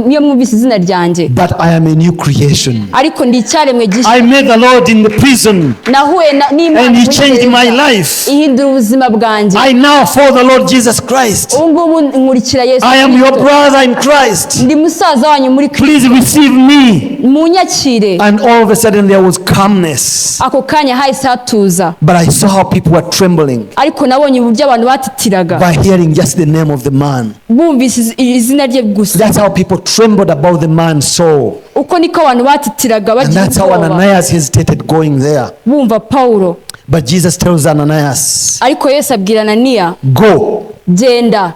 niyo mwumvise izina ryanjye, but I am a new creation. Ariko ndi icyaremwe gishya. I met the Lord in the prison, Nahuye n'Imana and He muri changed gereza, my life. ihindura ubuzima bwanjye. I now follow the Lord Jesus Christ. Ubu ngubu nkurikira Yesu I am your Kristo. Brother in Christ. Ndi musaza wanyu muri Kristo. Please receive me." Munyakire. And all of a sudden there was calmness. Ako kanya hahise hatuza. But I saw how people were trembling Ariko nabonye uburyo abantu batitiraga by hearing just the name of the man. Bumvise izina rye gusa. That's how people trembled about the man Saul. Uko niko abantu batitiraga And bagira that's how ubwoba Ananias hesitated going there. bumva Pawulo. But Jesus tells Ananias, Ariko Yesu abwira Ananiya, "Go, genda,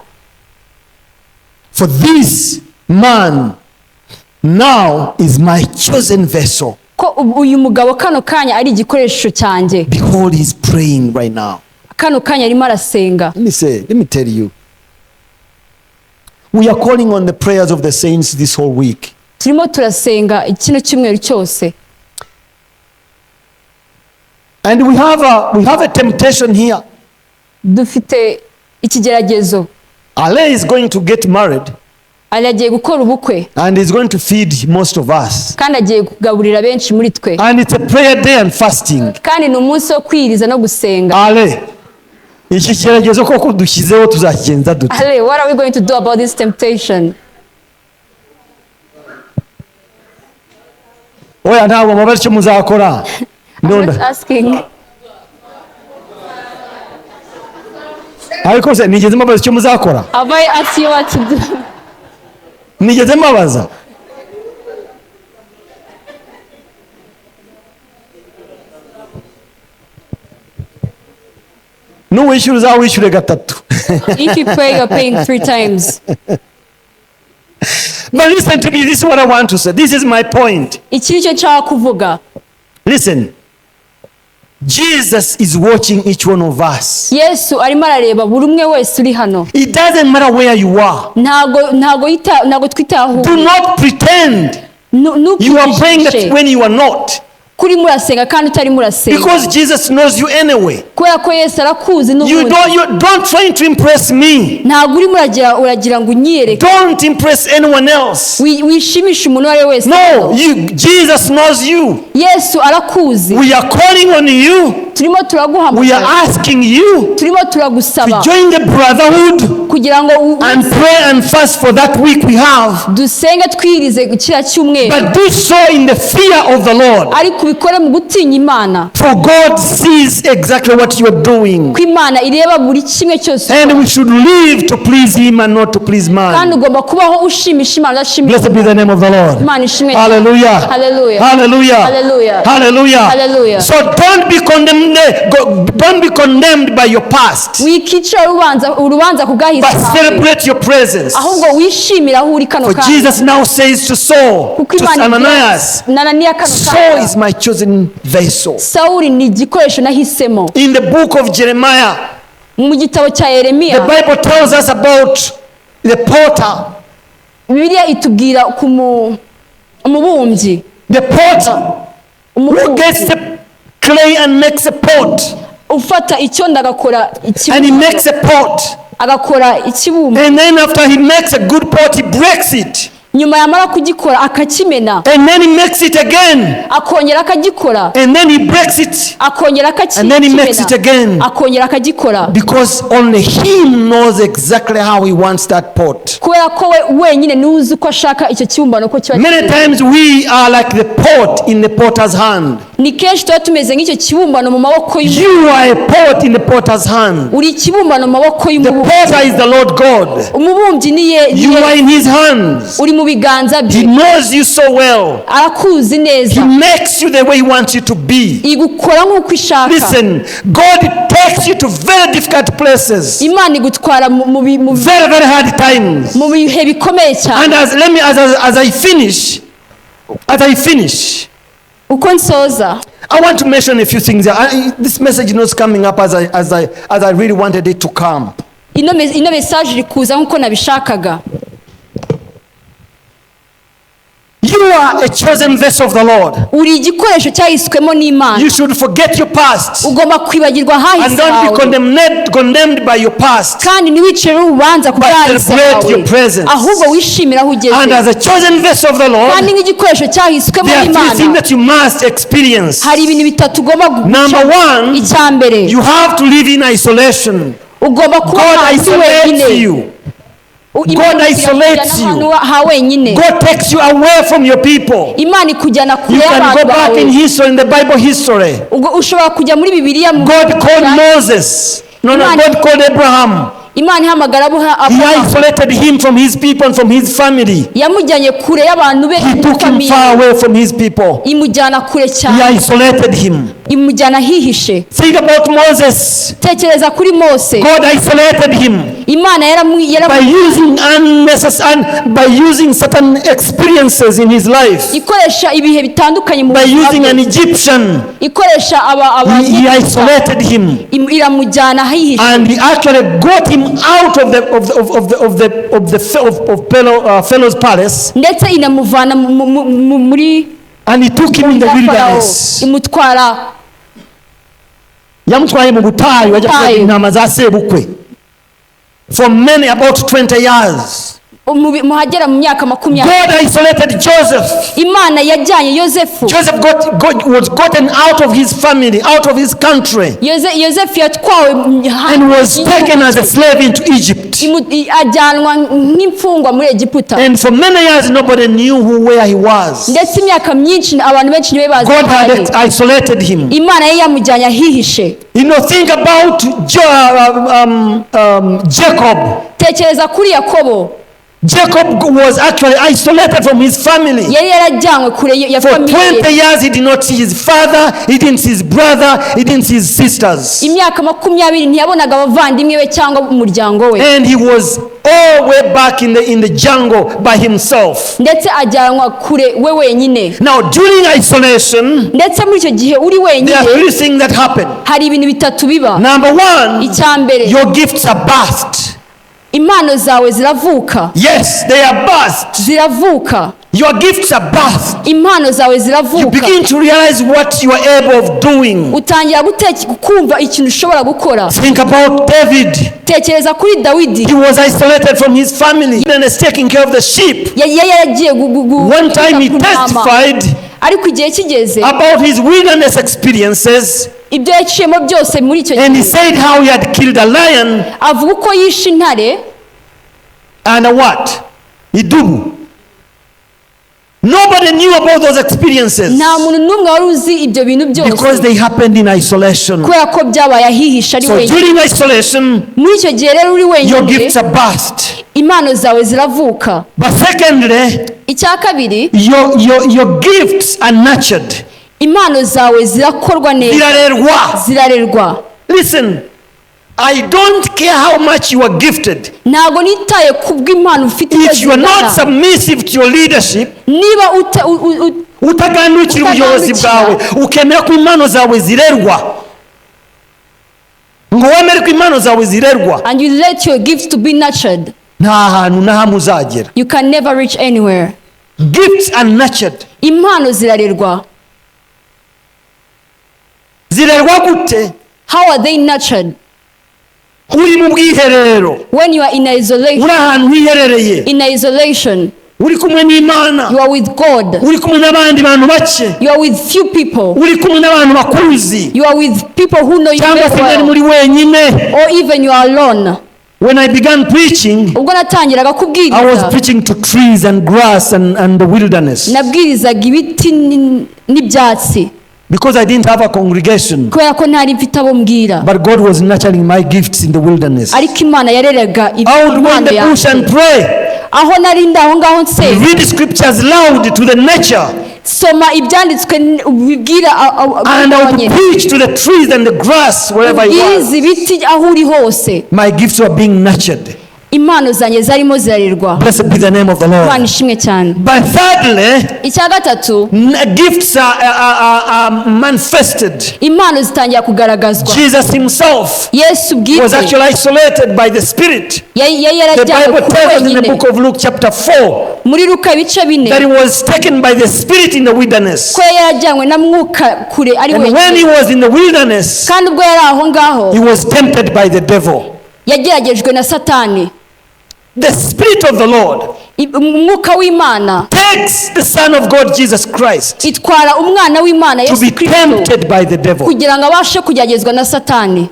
for this man now is my chosen vessel." ko uyu mugabo kano kanya ari igikoresho cyanjye. Behold, he's praying right now. Kano kanya arimo arasenga. Let me tell you. We are calling on the prayers of the saints this whole week. Turimo turasenga kino cyumweru cyose. And we have a temptation here. Dufite ikigeragezo. Ale is going to get married Ali agiye gukora ubukwe, and he's going to feed most of us. Kandi agiye kugaburira benshi muri twe. And it's a prayer day and fasting. Kandi ni umunsi wo kwiyiriza no gusenga. Ale, iki kigeragezo koko dushyizeho tuzakigenza dute? Ale, what are we going to do about this temptation? Oya ntabwo mubaza icyo muzakora. I'm not Ndonda. Asking. Ariko se nigeze mbabaza icyo muzakora? Have I asked you what to do? Nigeze mbabaza? Nuwishyura uzawishyure gatatu. If you pray, you're paying three times. But listen to me, this is what I want to say. This is my point. Iki ni cyo nshaka kuvuga. Listen. Jesus is watching each one of us. Yesu arimo arareba buri umwe wese uri hano. It doesn't matter where you are. Ntabwo twitaho. Do not pretend you are praying that Ntukijijishe when you are not. Kuri murasenga kandi utari murasenga. Because Jesus knows you anyway. Kubera ko Yesu arakuzi You n'ubundi. don't try to impress me. Ntabwo urimo uragira ngo unyiyereke. Don't impress anyone else. Wishimishe umuntu uwo ari we wese. No, Jesus knows you. Yesu arakuzi. We are calling on you. Turimo We are turaguhamagara. Asking you Turimo turagusaba to join the brotherhood kugira ngo and pray and fast for that week we have. Dusenge twirize kiriya cyumweru. But do so in the fear of the Lord. Ariko ubikore mu gutinya Imana. For God sees exactly what you are doing. Ko Imana ireba buri kimwe cyose. And we should live to please Him and not to please Kandi man. ugomba kubaho ushimisha Imana udashimisha. Blessed be the name of the Lord. Imana ishimwe. Hallelujah. Hallelujah. Hallelujah. Hallelujah. Hallelujah. Hallelujah. So don't be condemned. Don't be condemned by your past, Wikicira urubanza ku bwahise but hawe, celebrate your presence. Ahubwo wishimire aho uri kano For kanya. Jesus now says to Saul, Kuko to Imana ibwira Ananias, Ananiya kano "Saul kanya, is my chosen vessel." Sawuli ni igikoresho nahisemo. In the book of Jeremiah, Mu gitabo cya the Yeremiya, Bible tells us about the potter. Bibiliya itubwira ku umubumbyi. The potter who Umubumbyi gets the clay and makes a pot. Ufata icyondo agakora And he makes ikibumbano, a pot. Agakora ikibumbano. And then after he makes a good pot, he breaks it. Nyuma yamara kugikora akakimena. And then he makes it again. Akongera akagikora. And then he breaks it. Akongera And then he makes it again. akakimena, akongera akagikora. Because only him knows exactly how he wants that pot. Kubera ko we wenyine niwe uzi uko ashaka icyo kibumbano ko kiba Many kimeze. times we are like the pot in the potter's hand. Ni kenshi tuba tumeze nk'icyo kibumbano mu maboko y'umubumbyi. You are a pot in the potter's hand. Uri ikibumbano mu maboko The y'umubumbyi. Potter is the Lord God. Umubumbyi ni ye ni You ye. are in his hands. Uri mu biganza He bye. knows you so well. Arakuzi He neza. makes you the way he wants you to be. Igukora nk'uko ishaka. Listen, God takes you to very difficult places, Imana igutwara mu- mu bi- mu very, very hard times. mu bihe bikomeye cyane. And as let me as I finish, Uko nsoza, I want to mention a few things. This message is not coming up as I really wanted it to come. Ino message iri kuza nk'uko nabishakaga. You are a chosen vessel of the Lord. Uri igikoresho cyahiswemo n'Imana. You should forget your past Ugomba kwibagirwa and ahahise don't be hawe condemned by your past. kandi ntiwicire urubanza ku But bwahise celebrate hawe, your presence. Ahubwo wishimire aho ugeze. And as a chosen vessel of the Lord, Kandi nk'igikoresho cyahiswemo there are three things n'Imana, that you must experience. hari ibintu bitatu ugomba Number one, Icya mbere, you have to live in isolation. ugomba kuba God ahantu isolates wenyine. you. Imana God isolates ikujyana you. ahantu ha wenyine. God takes you away from your people. Imana ikujyana kure You can y'abantu go back bawe. in history, in the Bible history. Ubwo ushobora kujya muri Bibiliya mu God called Moses. No, God called Abraham. Imana ihamagara He Aburahamu. Isolated him from his people and from his family. Yamujyanye kure y'abantu be He took him famille. Far away from his people. Imujyana kure He cyane. Isolated him. Imujyana ahihishe. Think about Moses. Tekereza kuri Mose. God isolated him Imana by using unnecessary, by using certain experiences in his life. Ikoresha ibihe bitandukanye mu By buzima using bwe. An Egyptian, Ikoresha aba he isolated him. Iramujyana ahihishe. And he actually got him out of the of the of the of the of the of Pharaoh's palace, Ndetse inamuvana muri and he took him in the ya Farawo, wilderness. Imutwara Yamutwaye mu butayu ajya Butayu. kuragira intama za sebukwe for many, about 20 years. Muhagera mu myaka 20. God isolated Joseph. Imana yajyanye Yosefu. Joseph was gotten out of his family, out of his country, Yosefu yatwawe and was taken as a slave into Egypt. Ajyanwa nk'imfungwa muri Egiputa. And for many years nobody knew where he was. Ndetse imyaka myinshi abantu benshi ntibe bazi God aho ari. Had isolated him. Imana ye yamujyanye ahihishe. Think about Jacob. Tekereza kuri Yakobo. Jacob was actually isolated from his family. Yari yarajyanywe kure ya For famille. 20 years, he did not see his father, he didn't see his brother, he didn't see his sisters. Imyaka 20 ntiyabonaga abavandimwe be cyangwa umuryango we. And he was all the way back in the jungle by himself. Ndetse ajyanwa kure we wenyine. Now, during isolation, Ndetse muri icyo gihe uri there are wenyine, three things that happen. hari ibintu bitatu biba. Number one, Icya mbere, your gifts are birthed. Impano zawe ziravuka. Yes, they are birthed. Ziravuka. Your gifts are birthed. Impano zawe You ziravuka. Begin to realize what you are able of doing. Utangira kumva ikintu ushobora gukora. Think about David. Tekereza kuri Dawidi. He was isolated from his family and is taking care of the sheep. Yari yaragiye One time he kwita ku ntama. Testified Ariko igihe kigeze, about his wilderness experiences, ibyo yaciyemo byose muri icyo and he gihe, said how he had killed a lion avuga uko yishe intare and a what? Idubu. Nobody knew about those experiences Nta muntu n'umwe wari uzi ibyo bintu byose because they happened in isolation. Kubera ko byabaye ahihishe ari So wenyine. During isolation, Muri icyo gihe rero uri your wenyine, gifts are birthed. Impano zawe ziravuka. But secondly, Icya kabiri, your gifts are nurtured. Impano zawe zirakorwa neza. Zirarerwa. Zirarerwa. Listen, I don't care how much you are gifted. Ntabwo nitaye ku bw'impano ufite uko If you are not zingana. Submissive to your leadership, Niba utagandukira ubuyobozi bwawe ukemera ko impano zawe zirerwa ngo wemere ko impano zawe zirerwa, and you let your gift to be nurtured, nta hantu na hamwe uzagera. You can never reach anywhere. Gifts are nurtured. Impano zirarerwa. Zirerwa gute? How are they nurtured? Uri mu bwiherero, When you are in isolation, uri ahantu hiherereye, in isolation, uri kumwe n'Imana, you are with God, uri kumwe n'abandi bantu bake, you are with few people, uri kumwe n'abantu bakuzi, you are with people who know you cyangwa very se mwari well, muri wenyine. Or even you are alone. When I began preaching, Ubwo natangiraga I was kubwiriza, preaching to trees and grass and the wilderness. Nabwirizaga ibiti n'ibyatsi. Because I didn't have a congregation. Kubera ko ntari mfite abo mbwira. But God was nurturing my gifts in the wilderness. Ariko Imana yareraga I would go in impano the bush and yanjye. Pray. Aho nari ndi aho ngaho nsenga. Read scriptures loud to the nature. Soma ibyanditswe ubibwira And I would abonye. Preach to the trees and the grass wherever I was. Ubwiriza ibiti aho uri hose. My gifts were being nurtured. Impano zanjye zarimo zirarerwa. Blessed be the name of the Imana Lord. ishimwe cyane. But thirdly, Icya gatatu, gifts are manifested. Impano zitangira kugaragazwa. Jesus himself Yesu was bwite actually isolated by the Spirit. yari The yarajyanywe Bible kure tells us in the wenyine. book of Luke, chapter 4, Muri Luka ibice 4, that he was taken by the Spirit in the wilderness. ko yari yarajyanywe na Mwuka kure ari And when he wenyine. Was in the wilderness, Kandi ubwo yari aho ngaho, he was tempted by the devil. Yageragejwe na Satani. The Spirit of the Lord Umwuka w'Imana takes the Son of God, Jesus Christ, itwara umwana w'Imana to Yesu be Kristo tempted by the devil. kugira ngo abashe kugeragezwa na Satani.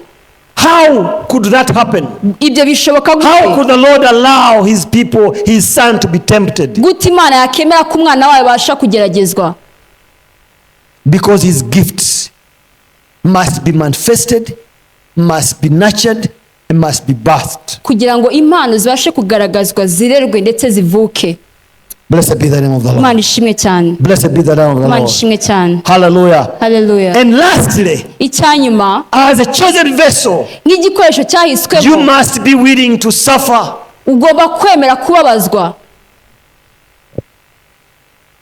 How could that happen? Ibyo bishoboka How gute? Could the Lord allow his people, his son, to be tempted? Gute Imana yakemera ko umwana wayo abasha kugeragezwa? Because his gifts must be manifested, must be nurtured, and must be birthed. Kugira ngo impano zibashe kugaragazwa, zirerwe ndetse zivuke. Blessed be the name of the Lord. Imana ishimwe cyane. Blessed be the name of the Imana Lord. ishimwe cyane. Hallelujah. Haleluya. And lastly, Icyanyuma, as a chosen vessel, nk'igikoresho you cyahiswemo, must be willing to suffer. Ugomba kwemera kubabazwa.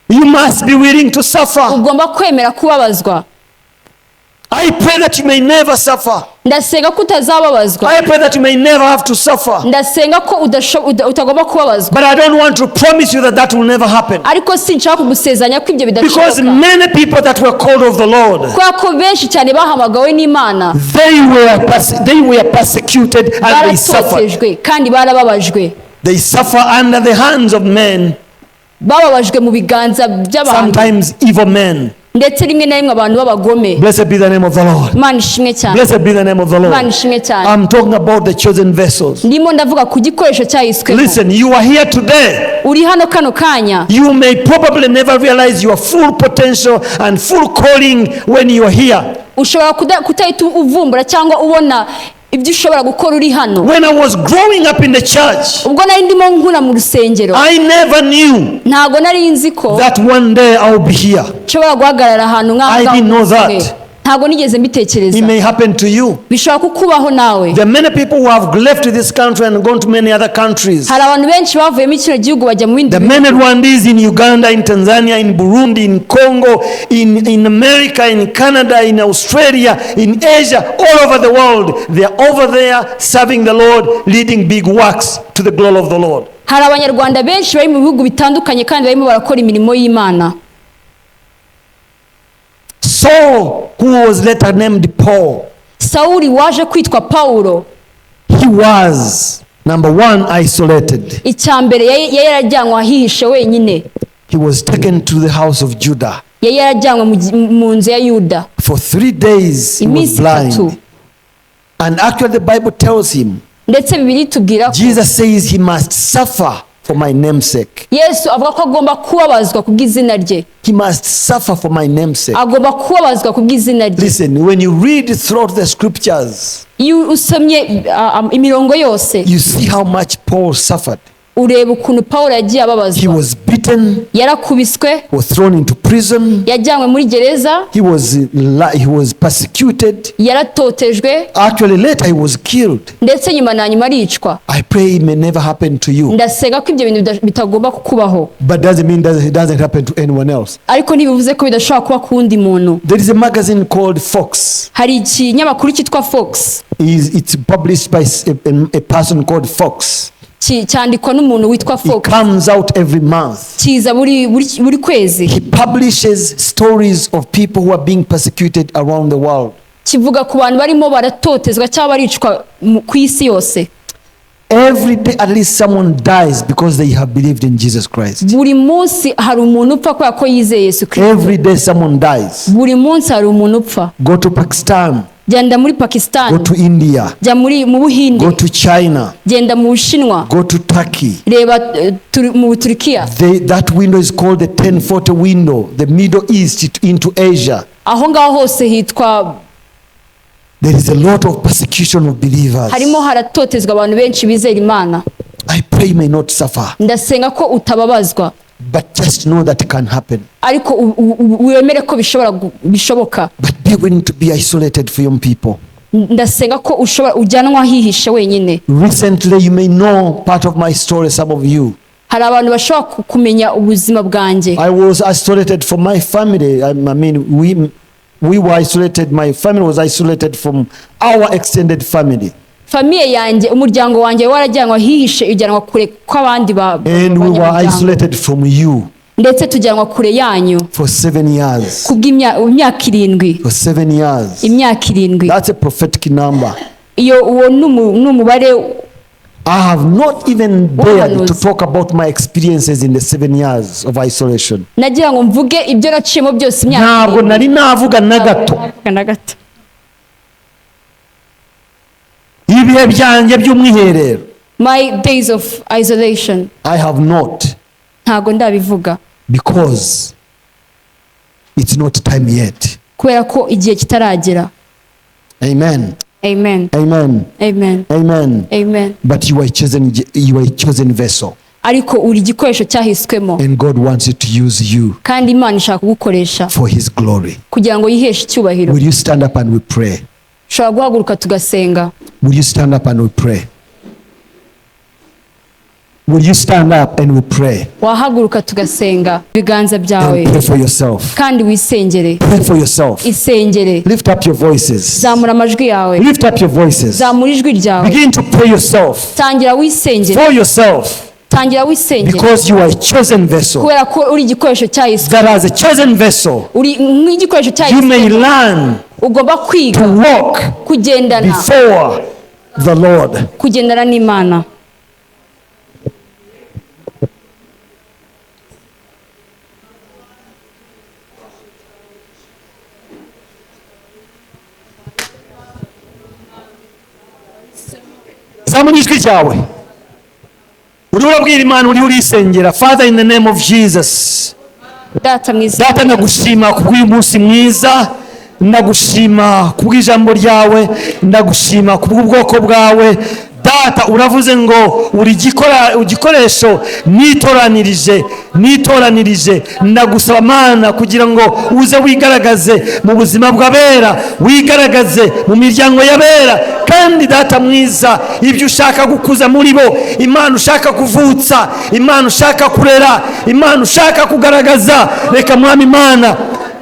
You must be willing to suffer. Ugomba kwemera kubabazwa. I pray that you may never suffer. Ndasenga ko utazababazwa. I pray that you may never have to suffer. Ndasenga ko utagomba kubabazwa. But I don't want to promise you that that will never happen. Ariko sinshaka kugusezeranya ko ibyo Because bidashoboka. Many people that were called of the Lord, Kubera ko benshi cyane bahamagawe n'Imana, they were persecuted and they suffered. baratotejwe kandi barababajwe. They suffer under the hands of men, Bababajwe mu biganza by'abantu, sometimes evil men. Ndetse rimwe na rimwe abantu b'abagome. Blessed be the name of the Lord. Imana ishimwe cyane. Blessed be the name of the Imana Lord. ishimwe cyane. I'm talking about the chosen vessels. Ndimo ndavuga ku gikoresho cyahiswemo. Listen, you are here today. Uri hano kano kanya. You may probably never realize your full potential and full calling when you are here. Ushobora kutahita uvumbura cyangwa ubona ibyo ushobora gukora uri hano. When I was growing up in the church, Ubwo nari ndimo nkura mu rusengero, I never knew ntabwo nari nzi ko that one day I'll be here. Nshobora guhagarara ahantu nk'aho I ngaho didn't know umunsi umwe. That. Ntabwo nigeze mbitekereza. It may happen to you. Bishobora kukubaho nawe. There are many people who have left this country and gone to many other countries. Hari abantu benshi bavuyemo kino gihugu bajya mu bindi There are many Rwandese in Uganda, in Tanzania, in Burundi, in Congo, in America, in Canada, in Australia, in Asia, all over the world. They are over there serving the Lord, leading big works to the glory of the Lord. Hari Abanyarwanda benshi bari mu bihugu bitandukanye kandi barimo barakora imirimo y'Imana. Saul, who was later named Paul, Sawuli waje kwitwa Pawulo, he was, number one, isolated. Icya mbere yari yari yarajyanwe ahihishe wenyine. He was taken to the house of Judah. Yari yarajyanwe mu nzu ya Yuda. For 3 days, he was Iminsi 3. Blind. And actually, the Bible tells him, Ndetse Bibiliya itubwira ko Jesus says he must suffer for my name's sake. Yesu avuga ko agomba kubabazwa kubw'izina rye. He must suffer for my name's sake. Agomba kubabazwa kubw'izina rye. Listen, when you read throughout the scriptures, Iyo usomye imirongo yose, you see how much Paul suffered. Ureba ukuntu Pawulo yagiye He ababazwa. Was beaten, Yarakubiswe, was thrown into prison, yajyanywe muri gereza, he was persecuted. Yaratotejwe. Actually, later he was killed. Ndetse nyuma na nyuma aricwa. I pray it may never happen to you. Ndasenga ko ibyo bintu bitagomba kukubaho. But doesn't mean that it doesn't happen to anyone else. Ariko ntibivuze ko bidashobora kuba ku wundi muntu. There is a magazine called Fox. Hari ikinyamakuru cyitwa Fox. It's published by a person called Fox. Cyandikwa n'umuntu witwa It Fox. Comes out every month. Kiza buri kwezi. He publishes stories of people who are being persecuted around the world. Kivuga ku bantu barimo baratotezwa cyangwa baricwa ku isi yose. Every day, at least someone dies because they have believed in Jesus Christ. Buri munsi hari umuntu upfa kubera ko yizeye Yesu Kirisito. Every day, someone dies. Buri munsi hari umuntu upfa. Go to Pakistan. Genda muri Go Pakistan. to India. Jya muri mu Buhinde. Go to China. Genda mu Bushinwa. Go to Turkey. Reba mu Turikiya. That window is called the 1040 window, the Middle East into Asia. Aho ngaho hose hitwa There is a lot of persecution of believers. Harimo haratotezwa abantu benshi bizera Imana. I pray you may not suffer, Ndasenga ko utababazwa, but just know that it can happen. Ariko wemere ko bishoboka. But be willing to be isolated for young people. Ndasenga ko ushobora ujyanwa ahihishe wenyine. Recently, you may know part of my story, some of you. Hari abantu bashobora kumenya ubuzima bwanjye. I was isolated from my family. I mean, we were isolated. My family was isolated from our extended family. Famille yanjye, umuryango wanjye warajyanwa ahihishe, ujyanwa kure kw'abandi ba And we were banyamuryango. Isolated from you Ndetse tujyanwa kure yanyu for 7 years. Kubw'imyaka 7. For 7 years. Imyaka 7. That's a prophetic number. Iyo uwo ni umubare. I have not even dared to W'ubuhanuzi. Talk about my experiences in the 7 years of isolation. Nagira ngo mvuge ibyo naciyemo byose imyaka Ntabwo 7. nari navuga na gato. Na gato. Ibihe byanjye by'umwiherero. My days of isolation. I have not, Ntabwo ndabivuga because it's not time yet. Kubera ko igihe kitaragera. Amen. Amen. Amen. Amen. Amen. Amen. But you are a chosen vessel, Ariko uri igikoresho cyahiswemo, and God wants you to use you kandi Imana ishaka kugukoresha for His glory. Kugira ngo yiheshe icyubahiro. Will you stand up and we pray? Ushobora guhaguruka tugasenga. Will you stand up and we pray? Will you stand up and we pray? Wahaguruka tugasenga ibiganza byawe And pray for yourself. Kandi wisengere. Pray for yourself. Isengere. Lift up your voices. Zamura amajwi yawe. Lift up your voices. Zamura ijwi ryawe. Begin to pray yourself. Tangira wisengere. For yourself. Tangira wisengere. Because you are a chosen vessel. Kubera ko uri igikoresho cyahiswe. That as a chosen vessel, Uri nk'igikoresho you cyahiswe, may learn ugomba kwiga to walk kugendana before the Lord. Kugendana n'Imana. Zamura ijwi ryawe, uriho urabwira Imana, uriho urisengera. Father, in the name of Jesus, Data mu izina Data, ndagushima kubw'uyu munsi mwiza, ndagushima kubw'ijambo ryawe, ndagushima kubw'ubwoko bwawe. Data, uravuze ngo uri igikoresho nitoranirije, nitoranirije. Ndagusaba Mana kugira ngo uze wigaragaze mu buzima bw'abera, wigaragaze mu miryango y'abera. Kandi Data mwiza, ibyo ushaka gukuza muri bo, Imana ushaka kuvutsa, Imana ushaka kurera, Imana ushaka kugaragaza, reka Mwami Imana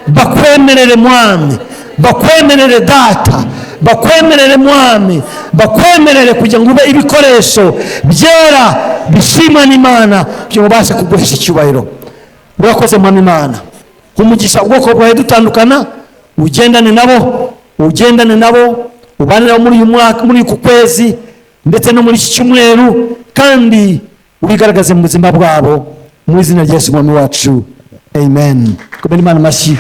bakwemerere, Mwami bakwemerere, Data bakwemerere, Mwami bakwemerere, kugira ngo ube ibikoresho byera bishimwa n'Imana, kugira ngo ubashe kuguhesha icyubahiro. Urakoze Mwami Imana, umugisha ubwoko bwawe dutandukana, ugendane nabo, ugendane nabo, ubane nabo muri uyu mwaka, muri uku kwezi, ndetse no muri iki cyumweru, kandi wigaragaze mu buzima bwabo, mu izina rya Yesu Mwami wacu, amen. Komera Imana amashyi.